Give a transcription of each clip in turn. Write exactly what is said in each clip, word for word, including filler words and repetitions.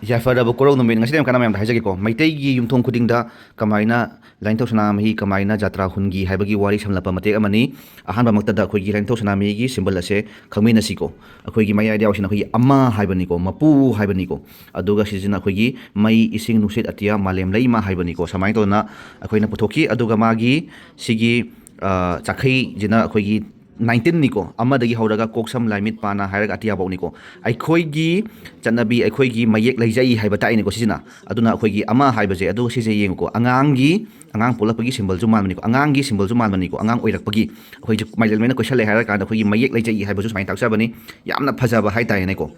ꯌꯥꯏꯐꯔꯕ ꯀꯣꯔꯧ ꯅꯨꯃꯤꯠ꯫ ꯉꯁꯤꯗꯤ ꯌꯥꯝ ꯀꯥꯟꯅꯕ ꯃꯌꯥꯝꯗ ꯍꯥꯏꯖꯒꯦꯀꯣ꯫ ꯃꯩꯇꯩꯒꯤ ꯌꯨꯝꯊꯣꯡ ꯈꯨꯗꯤꯡꯗ ꯀꯃꯥꯏꯅ ꯂꯥꯏꯅꯤꯡꯊꯧ ꯁꯅꯥꯃꯍꯤ ꯀꯃꯥꯏꯅ ꯖꯥꯇ꯭ꯔꯥ ꯍꯨꯟꯈꯤ ꯍꯥꯏꯕꯒꯤ ꯋꯥꯔꯤ ꯁꯝꯂꯞꯄ ꯃꯇꯦꯛ ꯑꯃꯅꯤ꯫ ꯑꯍꯥꯟꯕꯃꯛꯇꯗ ꯑꯩꯈꯣꯏꯒꯤ ꯂꯥꯏꯅꯤꯡꯊꯧ ꯁꯅꯥꯃꯍꯤꯒꯤ ꯁꯤꯝꯕꯜ ꯑꯁꯦ ꯈꯪꯃꯤꯟꯅꯁꯤꯀꯣ꯫ ꯑꯩꯈꯣꯏꯒꯤ ꯃꯌꯥꯏꯗ ꯌꯥꯎꯁꯤꯅ ꯑꯩꯈꯣꯏꯒꯤ ꯑꯃ ꯍꯥꯏꯕꯅꯤꯀꯣ, ꯃꯄꯨ ꯍꯥꯏꯕꯅꯤꯀꯣ꯫ ꯑꯗꯨꯒ ꯁꯤꯁꯤꯅ ꯑꯩꯈꯣꯏꯒꯤ ꯃꯩ, ꯏꯁꯤꯡ, ꯅꯨꯡꯁꯤꯠ, ꯑꯇꯤꯌꯥ, ꯃꯥꯂꯦꯝ, ꯂꯩꯃ ꯍꯥꯏꯕꯅꯤꯀꯣ꯫ ꯁꯨꯃꯥꯏꯅ ꯇꯧꯗꯅ ꯑꯩꯈꯣꯏꯅ ꯄꯨꯊꯣꯛꯈꯤ꯫ ꯑꯗꯨꯒ ꯃꯥꯒꯤ ꯁꯤꯒꯤ, ꯑ, ꯆꯥꯈꯩꯁꯤꯅ ꯑꯩꯈꯣꯏꯒꯤ ꯅꯥꯏꯟꯇꯤꯟꯅꯤꯀꯣ, ꯑꯃꯗꯒꯤ ꯍꯧꯔꯒ ꯀꯣꯛ, ꯁꯝ, ꯂꯥꯏ, ꯃꯤꯠ, ꯄꯥ, ꯅꯥ ꯍꯥꯏꯔꯒ ꯑꯇꯤꯌꯥꯐꯥꯎꯅꯤꯀꯣ꯫ ꯑꯩꯈꯣꯏꯒꯤ ꯆꯠꯅꯕꯤ, ꯑꯩꯈꯣꯏꯒꯤ ꯃꯌꯦꯛ ꯂꯩꯖꯩ ꯍꯥꯏꯕ ꯇꯥꯛꯏꯅꯤꯀꯣ ꯁꯤꯁꯤꯅ꯫ ꯑꯗꯨꯅ ꯑꯩꯈꯣꯏꯒꯤ ꯑꯃ ꯍꯥꯏꯕꯁꯦ, ꯑꯗꯨꯒ ꯁꯤꯁꯦ ꯌꯦꯡꯉꯨꯀꯣ, ꯑꯉꯥꯡꯒꯤ, ꯑꯉꯥꯡ ꯄꯣꯛꯂꯛꯄꯒꯤ ꯁꯤꯝꯕꯜꯁꯨ ꯃꯥꯟꯕꯅꯤꯀꯣ, ꯑꯉꯥꯡꯒꯤ ꯁꯤꯝꯕꯜꯁꯨ ꯃꯥꯟꯕꯅꯤꯀꯣ꯫ ꯑꯉꯥꯡ ꯑꯣꯏꯔꯛꯄꯒꯤ ꯑꯩꯈꯣꯏꯁꯦ ꯃꯥꯏꯔꯦꯟ ꯂꯣꯏꯅ ꯀꯣꯏꯁꯜꯂꯦ ꯍꯥꯏꯔ ꯀꯥꯟꯗ ꯑꯩꯈꯣꯏꯒꯤ ꯃꯌꯦꯛ ꯂꯩꯖꯩ ꯍꯥꯏꯕꯁꯨ ꯁꯨꯃꯥꯏꯅ ꯇꯥꯛꯆꯕꯅꯤ꯫ ꯌꯥꯝꯅ ꯐꯖꯕ ꯍꯥꯏꯇꯥꯔꯦꯅꯦꯀꯣ꯫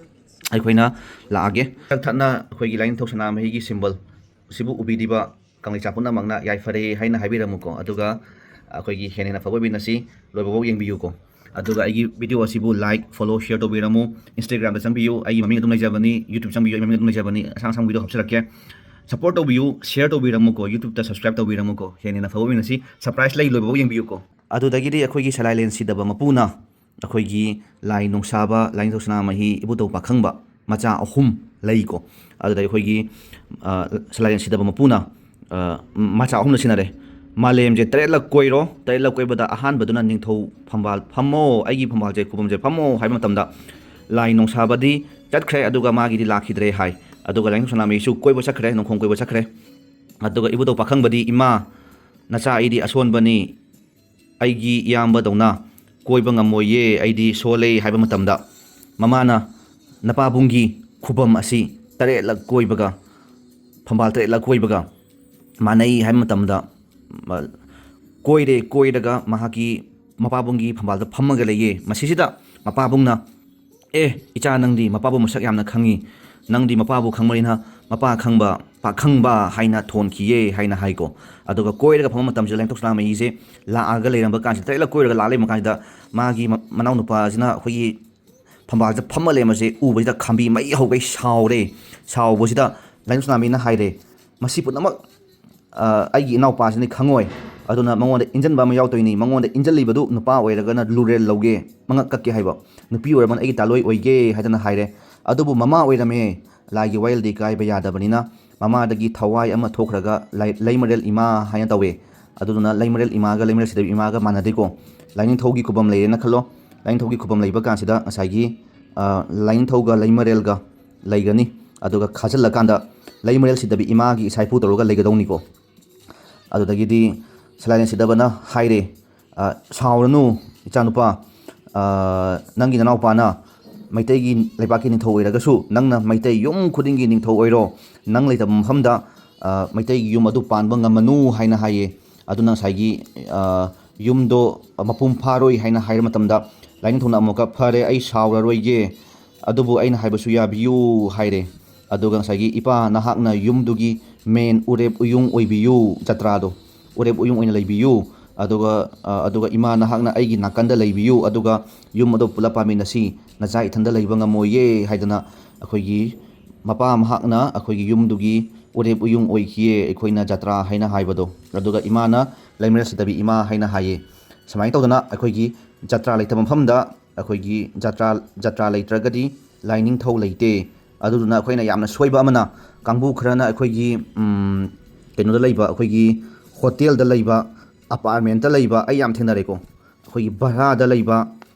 ꯑꯩꯈꯣꯏꯅ ꯂꯥꯛꯑꯒꯦ꯫ ꯊꯛ ꯊꯠꯅ ꯑꯩꯈꯣꯏꯒꯤ ꯂꯥꯏꯅꯤꯡꯊꯧ ꯁꯅꯥꯃꯍꯤꯒꯤ ꯁꯤꯝꯕꯜ ꯁꯤꯕꯨ ꯎꯕꯤꯔꯤꯕ ꯀꯪꯂꯩꯆꯥ ꯄꯨꯝꯅꯃꯛꯅ ꯌꯥꯏꯐꯔꯦ ꯍꯥꯏꯅ ꯍꯥꯏꯕꯤꯔꯝꯃꯨꯀꯣ꯫ ꯑꯗꯨꯒ ꯑꯩꯈꯣꯏꯒꯤ ꯍꯦꯟꯅ ꯍꯦꯟꯅ ꯐꯕ ꯑꯣꯏꯃꯤꯟꯅꯁꯤ, ꯂꯣꯏꯕꯐꯥꯎ ꯌꯦꯡꯕꯤꯌꯨꯀꯣ꯫ ꯑꯗꯨꯒ ꯑꯩꯒꯤ ꯚꯤꯗꯤꯑꯣ ꯑꯁꯤꯕꯨ like, follow, share ꯇꯧꯕꯤꯔꯝꯃꯨ꯫ Instagram ꯗ ꯆꯪꯕꯤꯌꯨ, ꯑꯩꯒꯤ ꯃꯃꯤꯡ ꯑꯗꯨꯝ ꯂꯩꯖꯕꯅꯤ꯫ YouTube ꯆꯪꯕꯤꯌꯨ, ꯑꯩꯒꯤ ꯃꯃꯤꯡ ꯑꯗꯨꯝ ꯂꯩꯖꯕꯅꯤ꯫ ꯑꯁꯥꯡ ꯑꯁꯥꯡꯕ ꯚꯤꯗꯤꯑꯣ ꯍꯥꯞꯆꯔꯛꯀꯦ꯫ Support ꯇꯧꯕꯤꯌꯨ, share ꯇꯧꯕꯤꯔꯝꯃꯨꯀꯣ, YouTube ꯇ subscribe ꯇꯧꯕꯤꯔꯝꯃꯨꯀꯣ꯫ ꯍꯦꯟꯅ ꯍꯦꯟꯅ ꯐꯕ ꯑꯣꯏꯃꯤꯟꯅꯁꯤ꯫ Surprise ꯂꯩ, ꯂꯣꯏꯕꯐꯥꯎ ꯌꯦꯡꯕꯤꯌꯨꯀꯣ꯫ ꯑꯗꯨꯗꯒꯤꯗꯤ ꯑꯩꯈꯣꯏꯒꯤ ꯁꯂꯥꯏꯂꯦꯟ ꯁꯤꯗꯕ ꯃꯄꯨꯅ ꯑꯩꯈꯣꯏꯒꯤ ꯂꯥꯏ ꯅꯣꯡꯁꯥꯕ, ꯂꯥꯏꯅꯤꯡꯊꯧ ꯁꯅꯥꯃꯍꯤ, ꯏꯕꯨꯙꯧ ꯄꯥꯈꯪꯕ ꯃꯆꯥ ꯑꯍꯨꯝ ꯂꯩꯀꯣ꯫ ꯑꯗꯨꯗ ꯑꯩꯈꯣꯏꯒꯤ, ꯑ, ꯁꯂꯥꯏꯔꯦꯟ ꯁꯤꯗꯕ ꯃꯄꯨꯅ, ꯑ, ꯃꯆꯥ ꯑꯍꯨꯝꯅ ꯁꯤꯟꯅꯔꯦ꯫ "ꯃꯥꯂꯦꯝꯁꯦ ꯇꯔꯦꯠꯂꯛ ꯀꯣꯏꯔꯣ, ꯇꯔꯦꯠꯂꯛ ꯀꯣꯏꯕꯗ ꯑꯍꯥꯟꯕꯗꯨꯅ ꯅꯤꯡꯊꯧ ꯐꯝꯕꯥꯜ ꯐꯝꯃꯣ, ꯑꯩꯒꯤ ꯐꯝꯕꯥꯜꯁꯦ, ꯈꯨꯕꯝꯁꯦ ꯐꯝꯃꯣ" ꯍꯥꯏꯕ ꯃꯇꯝꯗ ꯂꯥꯏ ꯅꯣꯡꯁꯥꯕꯗꯤ ꯆꯠꯈ꯭ꯔꯦ, ꯑꯗꯨꯒ ꯃꯥꯒꯤꯗꯤ ꯂꯥꯛꯈꯤꯗ꯭ꯔꯦ ꯍꯥꯏ꯫ ꯑꯗꯨꯒ ꯂꯥꯏꯅꯤꯡꯊꯧ ꯁꯅꯥꯃꯍꯤꯁꯨ ꯀꯣꯏꯕ ꯆꯠꯈ꯭ꯔꯦ, ꯅꯣꯡꯈꯣꯡ ꯀꯣꯏꯕ ꯆꯠꯈ꯭ꯔꯦ꯫ ꯑꯗꯨꯒ ꯏꯕꯨꯙꯧ ꯄꯥꯈꯪꯕꯗꯤ, "ꯏꯃꯥ, ꯅꯆꯥ ꯑꯩꯗꯤ ꯑꯁꯣꯟꯕꯅꯤ, ꯑꯩꯒꯤ ꯏꯌꯥꯝꯕꯗꯧꯅ ꯀꯣꯏꯕ ꯉꯝꯃꯣꯏꯌꯦ, ꯑꯩꯗꯤ ꯁꯣꯜꯂꯦ" ꯍꯥꯏꯕ ꯃꯇꯝꯗ, ꯃꯃꯥꯅ ꯅꯄꯥꯕꯨꯡꯒꯤ ꯈꯨꯕꯝ ꯑꯁꯤ ꯇꯔꯦꯠꯂꯛ ꯀꯣꯏꯕꯒ, ꯐꯝꯕꯥꯜ ꯇꯔꯦꯠꯂꯛ ꯀꯣꯏꯕꯒ ꯃꯥꯟꯅꯩ ꯍꯥꯏꯕ ꯃꯇꯝꯗ, ꯃ-, ꯀꯣꯏꯔꯦ, ꯀꯣꯏꯔꯒ ꯃꯍꯥꯛꯀꯤ ꯃꯄꯥꯕꯨꯡꯒꯤ ꯐꯝꯕꯥꯜꯗ ꯐꯝꯃꯒ ꯂꯩꯌꯦ꯫ ꯃꯁꯤꯁꯤꯗ ꯃꯄꯥꯕꯨꯡꯅ, "ꯑꯦ, ꯏꯆꯥ, ꯅꯪꯗꯤ ꯃꯄꯥꯕꯨ ꯃꯁꯛ ꯌꯥꯝꯅ ꯈꯪꯉꯤ꯫ ꯅꯪꯗꯤ ꯃꯄꯥꯕꯨ ꯈꯪꯕꯅꯤꯅ ꯃꯄꯥ ꯈꯪꯕ, ꯄꯥꯈꯪꯕ ꯍꯥꯏꯅ ꯊꯣꯟꯈꯤꯌꯦ" ꯍꯥꯏꯅ ꯍꯥꯏꯀꯣ꯫ ꯑꯗꯨꯒ ꯀꯣꯏꯔꯒ ꯐꯝꯕ ꯃꯇꯝꯁꯤꯗ ꯂꯥꯏꯅꯤꯡꯊꯧ ꯁꯅꯥꯃꯍꯤꯁꯦ ꯂꯥꯛꯑꯒ ꯂꯩꯔꯝꯕ ꯀꯥꯟꯁꯤꯗ, ꯇꯔꯦꯠꯂꯛ ꯀꯣꯏꯔꯒ ꯂꯥꯛꯑ ꯂꯩꯔꯝꯕ ꯀꯥꯟꯁꯤꯗ, ꯃꯥꯒꯤ ꯃ-, ꯃꯅꯥꯎꯅꯨꯄꯥꯁꯤꯅ ꯑꯩꯈꯣꯏꯒꯤ ꯐꯝꯕꯥꯜꯁꯤꯗ ꯐꯝꯃ ꯂꯩꯔꯝꯕꯁꯦ ꯎꯕꯁꯤꯗ ꯈꯥꯝꯕꯤ ꯃꯩ ꯍꯧꯒꯩ ꯁꯥꯎꯔꯦ꯫ ꯁꯥꯎꯕꯁꯤꯗ ꯂꯥꯏꯅꯤꯡꯊꯧ ꯁꯅꯥꯃꯍꯤꯅ ꯍꯥꯏꯔꯦ, "ꯃꯁꯤ ꯄꯨꯝꯅꯃꯛ ꯑ, ꯑꯩꯒꯤ ꯏꯅꯥꯎꯄꯥꯁꯤꯅ ꯈꯪꯉꯣꯏ꯫ ꯑꯗꯨꯅ ꯃꯉꯣꯟꯗ ꯏꯟꯖꯟꯕ ꯑꯃ ꯌꯥꯎꯗꯣꯏꯅꯤ꯫ ꯃꯉꯣꯟꯗ ꯏꯟꯖꯜꯂꯤꯕꯗꯨ ꯅꯨꯄꯥ ꯑꯣꯏꯔꯒꯅ ꯂꯨꯔꯦꯜ ꯂꯧꯒꯦ, ꯃꯉꯛ ꯀꯛꯀꯦ ꯍꯥꯏꯕ꯫ ꯅꯨꯄꯤ ꯑꯣꯏꯔꯝꯃꯅ ꯑꯩꯒꯤ ꯇꯥꯂꯣꯏ ꯑꯣꯏꯒꯦ" ꯍꯥꯏꯗꯅ ꯍꯥꯏꯔꯦ꯫ ꯑꯗꯨꯕꯨ ꯃꯃꯥ ꯑꯣꯏꯔꯝꯃꯦ꯫ ꯂꯥꯏꯒꯤ ꯋꯥꯌꯦꯜꯗꯤ ꯀꯥꯏꯕ ꯌꯥꯗꯕꯅꯤꯅ, ꯃꯃꯥꯗꯒꯤ ꯊꯋꯥꯏ ꯑꯃ ꯊꯣꯛꯈ꯭ꯔꯒ ꯂꯩ-, ꯂꯩꯃꯔꯦꯜ ꯏꯃꯥ ꯍꯥꯏꯅ ꯇꯧꯋꯦ꯫ ꯑꯗꯨꯗꯨꯅ ꯂꯩꯃꯔꯦꯜ ꯏꯃꯥꯒ ꯂꯩꯃꯔꯦꯜ ꯁꯤꯗꯕꯤ ꯏꯃꯥꯒ ꯃꯥꯟꯅꯗꯦꯀꯣ꯫ ꯂꯥꯏꯅꯤꯡꯊꯧꯒꯤ ꯈꯨꯕꯝ ꯂꯩꯔꯦꯅ ꯈꯜꯂꯣ꯫ ꯂꯥꯏꯅꯤꯡꯊꯧꯒꯤ ꯈꯨꯕꯝ ꯂꯩꯕ ꯀꯥꯟꯁꯤꯗ ꯉꯁꯥꯏꯒꯤ, ꯑ, ꯂꯥꯏꯅꯤꯡꯊꯧꯒ ꯂꯩꯃꯔꯦꯜꯒ ꯂꯩꯒꯅꯤ꯫ ꯑꯗꯨꯒ ꯈꯥꯖꯤꯜꯂꯀꯥꯟꯗ ꯂꯩꯃꯔꯦꯜ ꯁꯤꯗꯕꯤ ꯏꯃꯥꯒꯤ ꯏꯁꯥ ꯏꯄꯨ ꯇꯧꯔꯒ ꯂꯩꯒꯗꯧꯅꯤꯀꯣ꯫ ꯑꯗꯨꯗꯒꯤꯗꯤ ꯁꯂꯥꯏꯅ ꯁꯤꯗꯕꯅ ꯍꯥꯏꯔꯦ, "ꯑ, ꯁꯥꯎꯔꯅꯨ ꯏꯆꯥꯅꯨꯄꯥ, ꯑ, ꯅꯪꯒꯤ ꯅꯅꯥꯎꯄꯥꯅ ꯃꯩꯇꯩꯒꯤ ꯂꯩꯕꯥꯛꯀꯤ ꯅꯤꯡꯊꯧ ꯑꯣꯏꯔꯒꯁꯨ ꯅꯪꯅ ꯃꯩꯇꯩ ꯌꯨꯝ ꯈꯨꯗꯤꯡꯒꯤ ꯅꯤꯡꯊꯧ ꯑꯣꯏꯔꯣ, ꯅꯪ ꯂꯩꯇꯕ ꯃꯐꯝꯗ, ꯑ, ꯃꯩꯇꯩꯒꯤ ꯌꯨꯝ ꯑꯗꯨ ꯄꯥꯟꯕ ꯉꯝꯃꯅꯨ" ꯍꯥꯏꯅ ꯍꯥꯏꯌꯦ꯫ ꯑꯗꯨꯅ ꯉꯁꯥꯏꯒꯤ, ꯑ, ꯌꯨꯝꯗꯣ ꯃꯄꯨꯡ ꯐꯥꯔꯣꯏ ꯍꯥꯏꯅ ꯍꯥꯏꯔ ꯃꯇꯝꯗ ꯂꯥꯏꯅꯤꯡꯊꯧꯅ ꯑꯃꯨꯛꯀ, "ꯐꯔꯦ, ꯑꯩ ꯁꯥꯎꯔꯔꯣꯏꯒꯦ, ꯑꯗꯨꯕꯨ ꯑꯩꯅ ꯍꯥꯏꯕꯁꯨ ꯌꯥꯕꯤꯌꯨ" ꯍꯥꯏꯔꯦ꯫ ꯑꯗꯨꯒ ꯉꯁꯥꯏꯒꯤ, "ꯏꯄꯥ, ꯅꯍꯥꯛꯅ ꯌꯨꯝꯗꯨꯒꯤ ꯃꯦꯟ ꯎꯔꯦꯞ ꯎꯌꯨꯡ ꯑꯣꯏꯕꯤꯌꯨ, ꯖꯇ꯭ꯔꯥꯗꯣ ꯎꯔꯦꯞ ꯎꯌꯨꯡ ꯑꯣꯏꯅ ꯂꯩꯕꯤꯌꯨ꯫ ꯑꯗꯨꯒ, ꯑ, ꯑꯗꯨꯒ ꯏꯃꯥ, ꯅꯍꯥꯛꯅ ꯑꯩꯒꯤ ꯅꯥꯀꯟꯗ ꯂꯩꯕꯤꯌꯨ, ꯑꯗꯨꯒ ꯌꯨꯝ ꯑꯗꯨ ꯄꯨꯂꯞ ꯄꯥꯟꯃꯤꯟꯅꯁꯤ, ꯅꯆꯥ ꯏꯊꯟꯗ ꯂꯩꯕ ꯉꯝꯃꯣꯏꯌꯦ" ꯍꯥꯏꯗꯅ ꯑꯩꯈꯣꯏꯒꯤ ꯃꯄꯥ ꯃꯍꯥꯛꯅ ꯑꯩꯈꯣꯏꯒꯤ ꯌꯨꯝꯗꯨꯒꯤ ꯎꯔꯦꯞ ꯎꯌꯨꯡ ꯑꯣꯏꯈꯤꯌꯦ, ꯑꯩꯈꯣꯏꯅ ꯖꯇ꯭ꯔꯥ ꯍꯥꯏꯅ ꯍꯥꯏꯕꯗꯣ꯫ ꯑꯗꯨꯒ ꯏꯃꯥꯅ ꯂꯩꯃꯔꯦꯜ ꯁꯤꯗꯕꯤ ꯏꯃꯥ ꯍꯥꯏꯅ ꯍꯥꯏꯌꯦ꯫ ꯁꯨꯃꯥꯏꯅ ꯇꯧꯗꯅ ꯑꯩꯈꯣꯏꯒꯤ ꯖꯇ꯭ꯔꯥ ꯂꯩꯇꯕ ꯃꯐꯝꯗ ꯑꯩꯈꯣꯏꯒꯤ ꯖꯇ꯭ꯔꯥ, ꯖꯇ꯭ꯔꯥ ꯂꯩꯇ꯭ꯔꯒꯗꯤ ꯂꯥꯏꯅꯤꯡꯊꯧ ꯂꯩꯇꯦ꯫ ꯑꯗꯨꯗꯨꯅ ꯑꯩꯈꯣꯏꯅ ꯌꯥꯝꯅ ꯁꯣꯏꯕ ꯑꯃꯅ, ꯀꯥꯡꯕꯨ ꯈꯔꯅ ꯑꯩꯈꯣꯏꯒꯤ, ꯎꯝ, ꯀꯩꯅꯣꯗ ꯂꯩꯕ, ꯑꯩꯈꯣꯏꯒꯤ ꯍꯣꯇꯦꯜꯗ ꯂꯩꯕ, ꯑꯄꯥꯔꯠꯃꯦꯟꯇ ꯂꯩꯕ, ꯑꯩ ꯌꯥꯝ ꯊꯦꯡꯅꯔꯦꯀꯣ꯫ ꯑꯩꯈꯣꯏꯒꯤ ꯚꯔꯥꯗ ꯂꯩꯕ,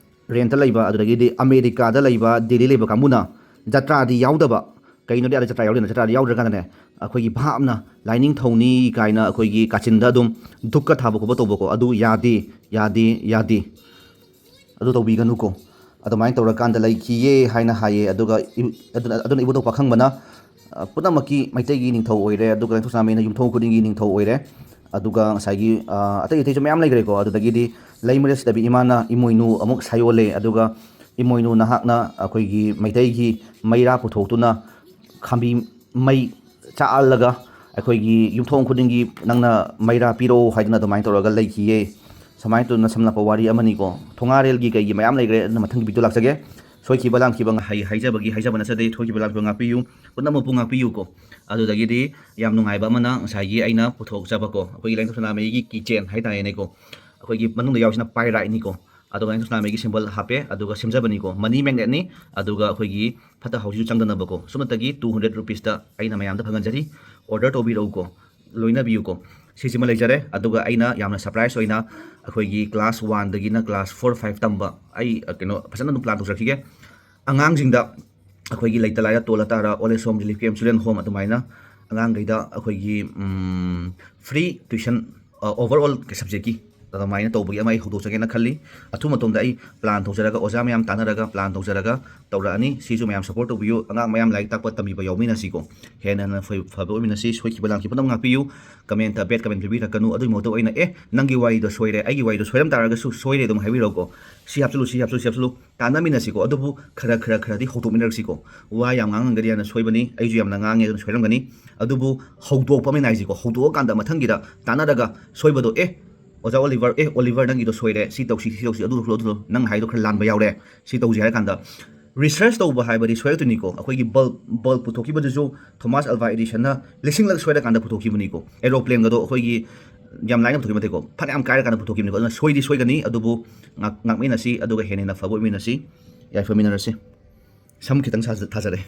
ꯔꯦꯟꯇ ꯂꯩꯕ, ꯑꯗꯨꯗꯒꯤꯗꯤ ꯑꯃꯦꯔꯤꯀꯥꯗ ꯂꯩꯕ, ꯗꯦꯜꯂꯤ ꯂꯩꯕ ꯀꯥꯡꯕꯨꯅ ꯖꯇ꯭ꯔꯥꯗꯤ ꯌꯥꯎꯗꯕ, ꯀꯩꯅꯣꯗꯤ ꯑꯥꯗ ꯖꯇ꯭ꯔꯥ ꯌꯥꯎꯗꯦꯅ, ꯖꯇ꯭ꯔꯥꯗꯤ ꯌꯥꯎꯗ꯭ꯔꯀꯥꯟꯗꯅꯦ, ꯑꯩꯈꯣꯏꯒꯤ ꯚꯥꯞꯅ ꯂꯥꯏꯅꯤꯡꯊꯧꯅꯤ ꯀꯥꯏꯅ ꯑꯩꯈꯣꯏꯒꯤ ꯀꯥꯆꯤꯟꯗ ꯑꯗꯨꯝ ꯙꯨꯞꯀ ꯊꯥꯕ ꯈꯣꯠꯄ ꯇꯧꯕꯀꯣ, ꯑꯗꯨ ꯌꯥꯗꯦ, ꯌꯥꯗꯦ, ꯌꯥꯗꯦ꯫ ꯑꯗꯨ ꯇꯧꯕꯤꯒꯅꯨꯀꯣ꯫ ꯑꯗꯨꯃꯥꯏꯅ ꯇꯧꯔꯀꯥꯟꯗ ꯂꯩꯈꯤꯌꯦ ꯍꯥꯏꯅ ꯍꯥꯏꯌꯦ꯫ ꯑꯗꯨꯒ ꯏ-, ꯑꯗꯨꯅ, ꯑꯗꯨꯅ ꯏꯕꯨꯙꯧ ꯄꯥꯈꯪꯕꯅ, ꯑ, ꯄꯨꯝꯅꯃꯛꯀꯤ ꯃꯩꯇꯩꯒꯤ ꯅꯤꯡꯊꯧ ꯑꯣꯏꯔꯦ, ꯑꯗꯨꯒ ꯂꯥꯏꯅꯤꯡꯊꯧ ꯁꯅꯥꯃꯍꯤꯅ ꯌꯨꯝꯊꯣꯡ ꯈꯨꯗꯤꯡꯒꯤ ꯅꯤꯡꯊꯧ ꯑꯣꯏꯔꯦ꯫ ꯑꯗꯨꯒ ꯉꯁꯥꯏꯒꯤ, ꯑ, ꯑꯇꯩ ꯑꯇꯩꯁꯨ ꯃꯌꯥꯝ ꯂꯩꯈ꯭ꯔꯦꯀꯣ꯫ ꯑꯗꯨꯗꯒꯤꯗꯤ ꯂꯩꯃꯔꯦꯜ ꯁꯤꯗꯕꯤ ꯏꯃꯥꯅ ꯏꯃꯣꯏꯅꯨ ꯑꯃꯨꯛ ꯁꯥꯏꯑꯣꯜꯂꯦ꯫ ꯑꯗꯨꯒ ꯏꯃꯣꯏꯅꯨ, ꯅꯍꯥꯛꯅ ꯑꯩꯈꯣꯏꯒꯤ ꯃꯩꯇꯩꯒꯤ ꯃꯩꯔꯥ ꯄꯨꯊꯣꯛꯇꯨꯅ ꯈꯥꯝꯕꯤ ꯃꯩ ꯆꯥꯛꯍꯜꯂꯒ ꯑꯩꯈꯣꯏꯒꯤ ꯌꯨꯝꯊꯣꯡ ꯈꯨꯗꯤꯡꯒꯤ ꯅꯪꯅ ꯃꯩꯔꯥ ꯄꯤꯔꯛꯑꯣ ꯍꯥꯏꯗꯅ ꯑꯗꯨꯃꯥꯏꯅ ꯇꯧꯔꯒ ꯂꯩꯈꯤꯌꯦ꯫ ꯁꯨꯃꯥꯏꯅ ꯇꯧꯗꯅ ꯁꯝꯂꯞꯄ ꯋꯥꯔꯤ ꯑꯃꯅꯤꯀꯣ꯫ ꯊꯣꯉꯥꯔꯦꯜꯒꯤ ꯀꯩꯒꯤ ꯃꯌꯥꯝ ꯂꯩꯈ꯭ꯔꯦ, ꯑꯗꯨꯅ ꯃꯊꯪꯒꯤ ꯚꯤꯗꯤꯑꯣ ꯂꯥꯛꯆꯒꯦ꯫ ꯁꯣꯏꯈꯤꯕ ꯂꯥꯟꯈꯤꯕ ꯉꯥ-, ꯍꯩ ꯍꯥꯏꯖꯕꯒꯤ ꯍꯥꯏꯖꯕ ꯅꯠꯆꯗꯦ, ꯁꯣꯏꯈꯤꯕ ꯂꯥꯟꯈꯤꯕ ꯉꯥꯛꯄꯤꯌꯨ, ꯄꯨꯝꯅꯃꯛꯄꯨ ꯉꯥꯛꯄꯤꯌꯨꯀꯣ꯫ ꯑꯗꯨꯗꯒꯤꯗꯤ ꯌꯥꯝ ꯅꯨꯡꯉꯥꯏꯕ ꯑꯃꯅ ꯉꯁꯥꯏꯒꯤ ꯑꯩꯅ ꯄꯨꯊꯣꯛꯆꯕꯀꯣ, ꯑꯩꯈꯣꯏꯒꯤ ꯂꯥꯏꯅꯤꯡꯊꯧ ꯁꯅꯥꯃꯍꯤꯒꯤ ꯀꯤꯆꯦꯟ ꯍꯥꯏꯇꯥꯔꯦꯅꯦꯀꯣ, ꯑꯩꯈꯣꯏꯒꯤ ꯃꯅꯨꯡꯗ ꯌꯥꯎꯔꯤꯁꯤꯅ ꯄꯥꯏꯔꯥꯏꯠꯅꯤꯀꯣ꯫ ꯑꯗꯨꯒ ꯑꯩꯅ ꯁꯅꯥꯃꯍꯤꯒꯤ symbol ꯍꯥꯞꯄꯦ, ꯑꯗꯨꯒ ꯁꯦꯝꯖꯕꯅꯤꯀꯣ꯫ Money magnetꯅꯤ, ꯑꯗꯨꯒ ꯑꯩꯈꯣꯏꯒꯤ ꯐꯠꯇ ꯍꯥꯎꯁꯤꯁꯨ ꯆꯪꯗꯅꯕꯀꯣ꯫ ꯁꯨꯞꯅꯇꯒꯤ two hundred rupeesꯇ ꯑꯩꯅ ꯃꯌꯥꯝꯗ ꯐꯪꯍꯟꯖꯔꯤ꯫ Order ꯇꯧꯕꯤꯔꯛꯎꯀꯣ, ꯂꯣꯏꯅꯕꯤꯌꯨꯀꯣ꯫ ꯁꯤꯁꯤꯃ ꯂꯩꯖꯔꯦ꯫ ꯑꯗꯨꯒ ꯑꯩꯅ ꯌꯥꯝꯅ surprise ꯑꯣꯏꯅ ꯑꯩꯈꯣꯏꯒꯤ class oneꯗꯒꯤꯅ class four five ꯇꯝꯕ, ꯑꯩ, ꯑ, ꯀꯩꯅꯣ, ꯐꯖꯅ ꯑꯗꯨꯝ plan ꯇꯧꯖꯔꯛꯈꯤꯒꯦ꯫ ꯑꯉꯥꯡꯁꯤꯡꯗ ꯑꯩꯈꯣꯏꯒꯤ ꯂꯩꯇ ꯂꯥꯏꯔ, ꯇꯣꯜꯂ ꯇꯥꯔ, old age home, relief camp, children home ꯑꯗꯨꯃꯥꯏꯅ ꯑꯉꯥꯡꯈꯩꯗ ꯑꯩꯈꯣꯏꯒꯤ, ꯎꯝ, free tuition, ꯑ, overall subjectꯀꯤ ꯑꯗꯨꯃꯥꯏꯅ ꯇꯧꯕꯒꯤ ꯑꯃ ꯑꯩ ꯍꯧꯗꯣꯛꯆꯒꯦꯅ ꯈꯜꯂꯤ꯫ ꯑꯊꯨꯕ ꯃꯇꯝꯗ ꯑꯩ plan ꯇꯧꯖꯔꯒ, ꯑꯣꯖꯥ ꯃꯌꯥꯝ ꯇꯥꯟꯅꯔꯒ plan ꯇꯧꯖꯔꯒ ꯇꯧꯔꯛꯑꯅꯤ꯫ ꯁꯤꯁꯨ ꯃꯌꯥꯝ support ꯇꯧꯕꯤꯌꯨ꯫ ꯑꯉꯥꯡ ꯃꯌꯥꯝ ꯂꯥꯏꯔꯤꯛ ꯇꯥꯛꯄ ꯇꯝꯕꯤꯕ ꯌꯥꯎꯃꯤꯟꯅꯁꯤꯀꯣ꯫ ꯍꯦꯟꯅ ꯍꯦꯟꯅ ꯐ-, ꯐꯕ ꯑꯣꯏꯃꯤꯟꯅꯁꯤ꯫ ꯁꯣꯏꯈꯤꯕ ꯂꯥꯟꯈꯤꯕ ꯄꯨꯝꯅꯃꯛ ꯉꯥꯛꯄꯤꯌꯨ꯫ Commentꯇ bad comment ꯄꯤꯕꯤꯔꯛꯀꯅꯨ꯫ ꯑꯗꯨꯒꯤ ꯃꯍꯨꯠꯇ ꯑꯣꯏꯅ, "ꯑꯦ, ꯅꯪꯒꯤ ꯋꯥꯔꯤꯗꯣ ꯁꯣꯏꯔꯦ, ꯑꯩꯒꯤ ꯋꯥꯔꯤꯗꯣ ꯁꯣꯏꯔꯝ ꯇꯥꯔꯒꯁꯨ ꯁꯣꯏꯔꯦ" ꯑꯗꯨꯝ ꯍꯥꯏꯕꯤꯔꯛꯎꯀꯣ꯫ "ꯁꯤ ꯍꯥꯞꯆꯤꯜꯂꯨ, ꯁꯤ ꯍꯥꯞꯆꯤꯜꯂꯨ, ꯁꯤ ꯍꯥꯞꯆꯤꯜꯂꯨ"꯫ ꯇꯥꯟꯅꯃꯤꯟꯅꯁꯤꯀꯣ꯫ ꯑꯗꯨꯕꯨ ꯈꯔ ꯈꯔ ꯈꯔꯗꯤ ꯍꯧꯗꯣꯛꯃꯤꯟꯅꯔꯛꯁꯤꯀꯣ꯫ ꯋꯥ ꯌꯥꯝ ꯉꯥꯡꯉꯝꯒꯅꯤ, ꯌꯥꯝꯅ ꯁꯣꯏꯕꯅꯤ, ꯑꯩꯁꯨ ꯌꯥꯝꯅ ꯉꯥꯡꯉꯦ, ꯑꯗꯨꯅ ꯁꯣꯏꯔꯝꯒꯅꯤ꯫ ꯑꯗꯨꯕꯨ ꯍꯧꯗꯣꯛꯄ ꯑꯃ ꯅꯥꯏꯁꯤꯀꯣ꯫ ꯍꯧꯗꯣꯛꯑꯀꯥꯟꯗ ꯃꯊꯪꯒꯤꯗ ꯇꯥꯟꯅꯔꯒ ꯁꯣꯏꯕꯗꯣ, "ꯑꯦ, ꯑꯣꯖꯥ ꯑꯣꯂꯤꯚꯔ, ꯑꯦ, ꯑꯣꯂꯤꯚꯔ, ꯅꯪꯒꯤꯗꯣ ꯁꯣꯏꯔꯦ, ꯁꯤ ꯇꯧꯁꯤ, ꯁꯤ ꯇꯧꯁꯤ, ꯑꯗꯨ ꯇꯧꯁꯤ, ꯑꯗꯨ ꯇꯧꯁꯤ, ꯅꯪ ꯍꯥꯏꯗꯣ ꯈꯔ ꯂꯥꯟꯕ ꯌꯥꯎꯔꯦ, ꯁꯤ ꯇꯧꯁꯤ" ꯍꯥꯏꯔ ꯀꯥꯟꯗ research ꯇꯧꯕ ꯍꯥꯏꯕꯗꯤ ꯁꯣꯏꯔꯛꯇꯣꯏꯅꯤꯀꯣ꯫ ꯑꯩꯈꯣꯏꯒꯤ bulb, bulb ꯄꯨꯊꯣꯛꯈꯤꯕꯗꯨꯁꯨ ꯊꯣꯃꯥꯁ ꯑꯜꯚꯥ ꯑꯦꯗꯤꯁꯟꯅ ꯂꯤꯁꯤꯡꯂꯛ ꯁꯣꯏꯔꯀꯥꯟꯗ ꯄꯨꯊꯣꯛꯈꯤꯕꯅꯤꯀꯣ꯫ Aeroplanegꯗꯣ ꯑꯩꯈꯣꯏꯒꯤ ꯌꯥꯝ ꯂꯥꯏꯅ ꯄꯨꯊꯣꯛꯈꯤꯕ ꯅꯠꯇꯦꯀꯣ, ꯐꯅꯌꯥꯝ ꯀꯥꯏꯔꯀꯥꯟꯗ ꯄꯨꯊꯣꯛꯈꯤꯕꯅꯤꯀꯣ꯫ ꯑꯗꯨꯅ ꯁꯣꯏꯗꯤ ꯁꯣꯏꯒꯅꯤ, ꯑꯗꯨꯕꯨ ꯉꯥꯛ-, ꯉꯥꯛꯃꯤꯟꯅꯁꯤ, ꯑꯗꯨꯒ ꯍꯦꯟꯅ ꯍꯦꯟꯅ ꯐꯕ ꯑꯣꯏꯃꯤꯟꯅꯁꯤ꯫ ꯌꯥꯏꯐꯃꯤꯟꯅꯔꯁꯤ꯫ ꯁꯝ ꯈꯤꯇꯪ ꯁꯥꯖ-, ꯊꯥꯖꯔꯦ꯫